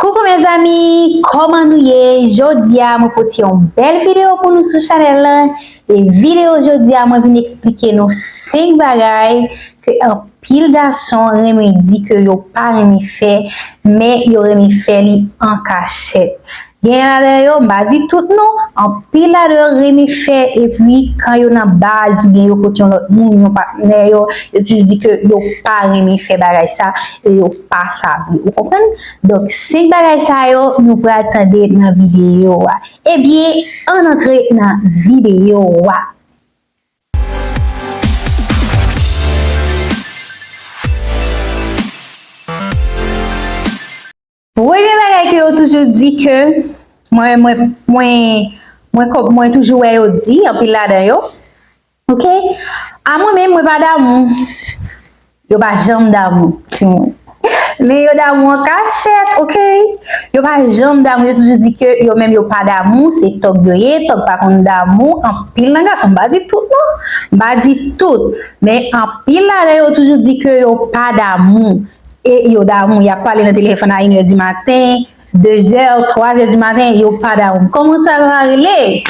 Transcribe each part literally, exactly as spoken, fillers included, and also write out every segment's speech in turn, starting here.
Koukou mezanmi, kòman nou ye? Jodi a mwen pote yon bèl videyo pou nou sou chanèl lan. E videyo jodi a mwen vin eksplike nou senk bagay ke anpil gason renmen di ke yo pa renmen fè, men yo renmen fè li an kachèt. Gen ladan yo, m pa di tout non, anpil ladan yo renmen fè, epi kan yo nan baz oubyen yo kot yon lòt moun, yon patnè yo, yo toujou di ke yo pa renmen fè bagay sa, e yo pa sa vre. Ou konprann? Donk, senk bagay sa yo, nou pral tande nan videyo a. Ebyen, ann antre nan videyo a. Premye bagay ke yo toujou di ke mwen, mwen, mwen, mwen, kòm mwen toujou wè yo di, anpil ladan yo, oke? A mwen menm, mwen pa damou. Yo pa janm damou, timoun. Men yo damou an kachèt, oke? Yo pa janm damou, yo toujou di ke yo menm yo pa damou, se tòg yo ye, tòg pa konn damou. Anpil nan gason, m pa di tout non, m pa di tout. Men anpil ladan yo toujou di ke yo pa damou. E yo damou, y ap pale nan telefòn a inè di maten, dezè, twazè di maten, yo pa damou. Kòman sa va rele?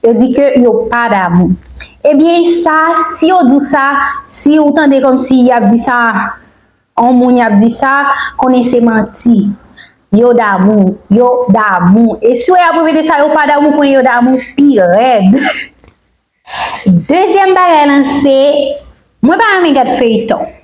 Yo di ke yo pa damou. Ebyen, sa, si yo di w sa, si ou tande kòmsi y ap di sa, yon moun y ap di sa, konnen se manti. Yo damou, yo damou. E si w wè y ap repete sa, yo pa damou, konnen yo damou pi rèd. Dezyèm bagay lan se, mwen pa renmen gad feyton.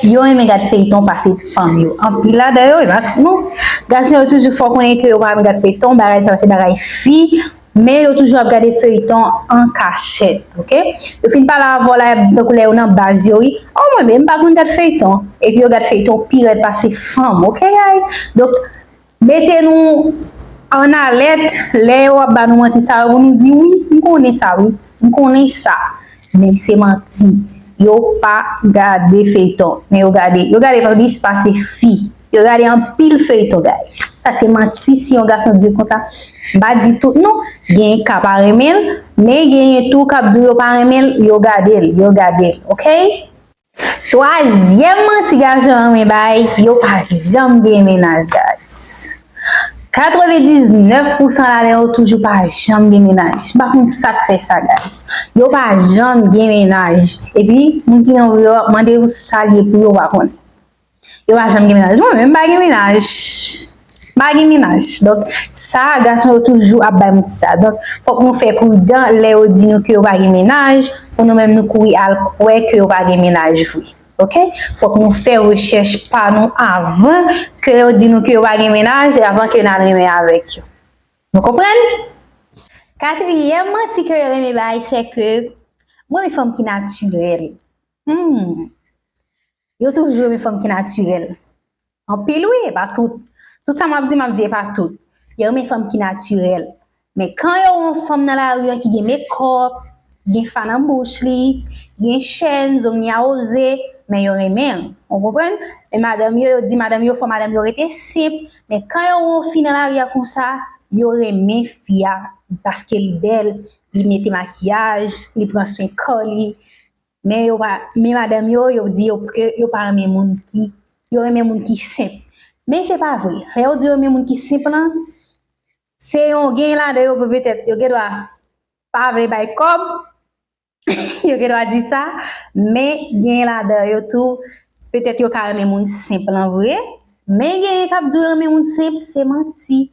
Yo renmen gad feyton pase fanm yo. Anpil ladan yo, e pa tout non. Gason yo toujou fè w konnen ke yo pa renmen gad feyton, bagay sa yo se bagay fi, men yo toujou ap gade feyton an kachèt, oke? Yo fin pale avè w la, y ap di tankou lè yo nan baz yo, wi. O, mwen menm, m pa konn gad feyton. Epi yo gad feyton pi rèd pase fanm, oke, guys? Donk, mete nou an alèt lè yo ap ba nou manti sa yo pou nou di, wi, m konnen sa, wi. M konnen sa. Men se manti. Yo pa gade feyton. Men yo gade. Yo gade plis pase fi. Yo gade anpil feyton, guys. Sa se manti si yon gason di w konsa. M pa di tout non. Gen ka pa renmen l, men genyen tou k ap di w yo pa renmen l, yo gade l, yo gade l, oke? Twazyèm manti gason yo renmen bay, yo pa janm gen mennaj, guys. Katrevendiznèf pousan ladan yo toujou pa janm gen mennaj. M pa konn sa k fè sa, guys. Yo pa janm gen mennaj. Epi, moun ki nan vi yo ap mande yo sa l ye pou yo pa konnen. Yo pa janm gen mennaj. Mwen menm, m pa gen mennaj. M pa gen mennaj. Donk, sa, gason yo toujou ap bay manti sa. Donk, fòk nou fè pridan lè yo di nou ke yo pa gen mennaj, pou nou menm nou kouri al kwè ke yo pa gen mennaj vre. Oke? Fòk nou fè rechèch pa nou avan ke yo di nou ke yo pa gen mennaj, e avan ke n al renmen avèk yo. Nou konprann? Katriyèm manti ke yo renmen bay, se ke mwen renmen fanm ki natirèl. Hmm. Yo toujou renmen fanm ki natirèl. Anpil, wi, e pa tout. Tout sa m ap di, m ap di, e pa tout. Yo renmen fanm ki natirèl. Men kan yo wè yon fanm nan lari a ki gen mekòp, ki gen fa nan bouch li, ki gen chèn, zong li awoze, men yo renmen l. Ou konprann? Men madanm yo, yo di madanm yo, fò madanm yo rete senp. Men kan yo wè yon fi nan lari a konsa, yo renmen fi a paske li bèl, li mete makiyaj, li pran swen kò li. Men yo pa, men madanm yo, yo di yo ke yo pa renmen moun ki, yo renmen moun ki senp. Men se pa vre. Lè yo di yo renmen moun ki senp lan, se yon gen ladan yo pe-, petèt, yo gen dwa pa vle bay kòb, yo gen dwa di sa, men gen ladan yo tou, petèt yo ka renmen moun senp lan vre, men genyen k ap di yo renmen moun senp, se manti.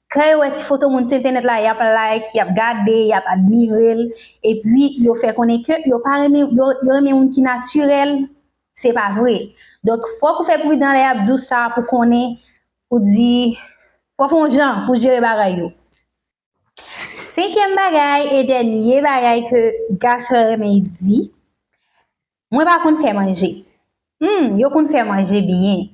Kan yo wè ti foto moun sou entènèt la, y ap like, y ap gade, y ap admire l, epi yo fè konnen ke yo pa renmen, yo, yo renmen moun ki natirèl, se pa vre. Donk, fòk ou fè pridan lè y ap di w sa pou konnen, pou di, fò w fè yon jan pou jere bagay yo. Senkyèm bagay e dènye bagay ke gason yo renmen di, mwen pa konn fè manje. Hmm, yo konn fè manje byen.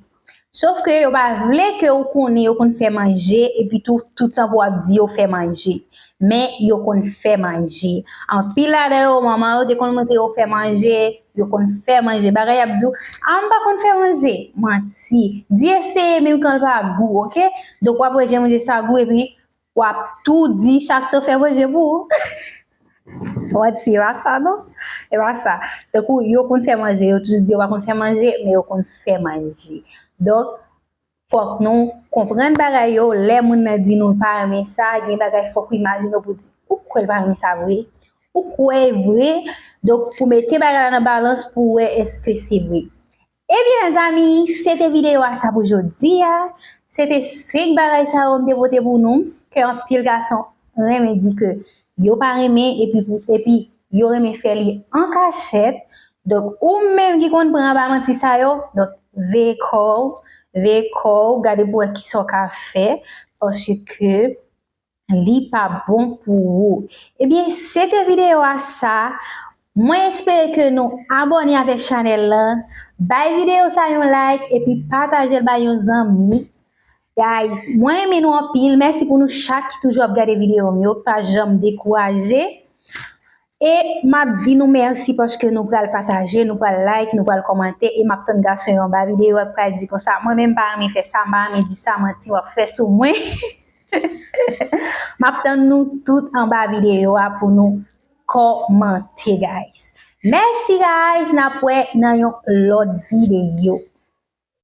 Sof ke yo pa vle ke ou konnen yo konn fè manje, epi tou, tout tan pou w ap di yo fè manje. Men yo konn fè manje. Anpil ladan yo, manman yo te konn montre yo fè manje, yo konn fè manje. Bagay y ap di w, a, m pa konn fè manje. Manti. Di eseye menm kan l pa gou, oke? Donk w ap wè jan manje sa gou, epi w ap tou di chak tan fè manje pou ou. Manti, e pa sa non. E pa sa. Tankou yo konn fè manje, yo toujou di yo pa konn fè manje, men yo konn fè manje. Donk, Fòk nou konprann bagay yo. Lè moun nan di nou l pa renmen sa, gen bagay fòk ou imajine w pou di, ou kwè l pa renmen sa vre? Ou kwè vre? Donk, pou mete bagay la nan balans pou wè èske se vre. Ebyen, mezanmi, se te videyo a sa pou jodi a. Se te senk bagay sa yo m te pote pou nou, ke anpil gason renmen di ke yo pa renmen, epi, pou, epi yo renmen fè li an kachèt. Donk, ou menm ki konn pran anba manti sa yo, donk, veye kò w, veye kò w, gade pou wè kisa w ka fè, paske li pa bon pou ou. Ebyen, se te videyo a sa. Mwen espere ke nou abòne avèk chanèl lan. Bay videyo sa yon like epi pataje l bay yon zanmi. Guys, mwen renmen nou anpil. Mèsi pou nou chak ki toujou ap gade videyo m yo, ki pa janm dekouraje. E m ap di nou mèsi paske nou pral pataje, nou pral like, nou pral kòmante, e m ap tann gason yo anba videyo a k pral di konsa, mwen menm m pa renmen fè sa, m pa renmen di sa, manti w ap fè sou mwen. M ap tann nou tout anba videyo a pou nou kòmante, guys. Mèsi, guys, n ap wè nan yon lòt videyo.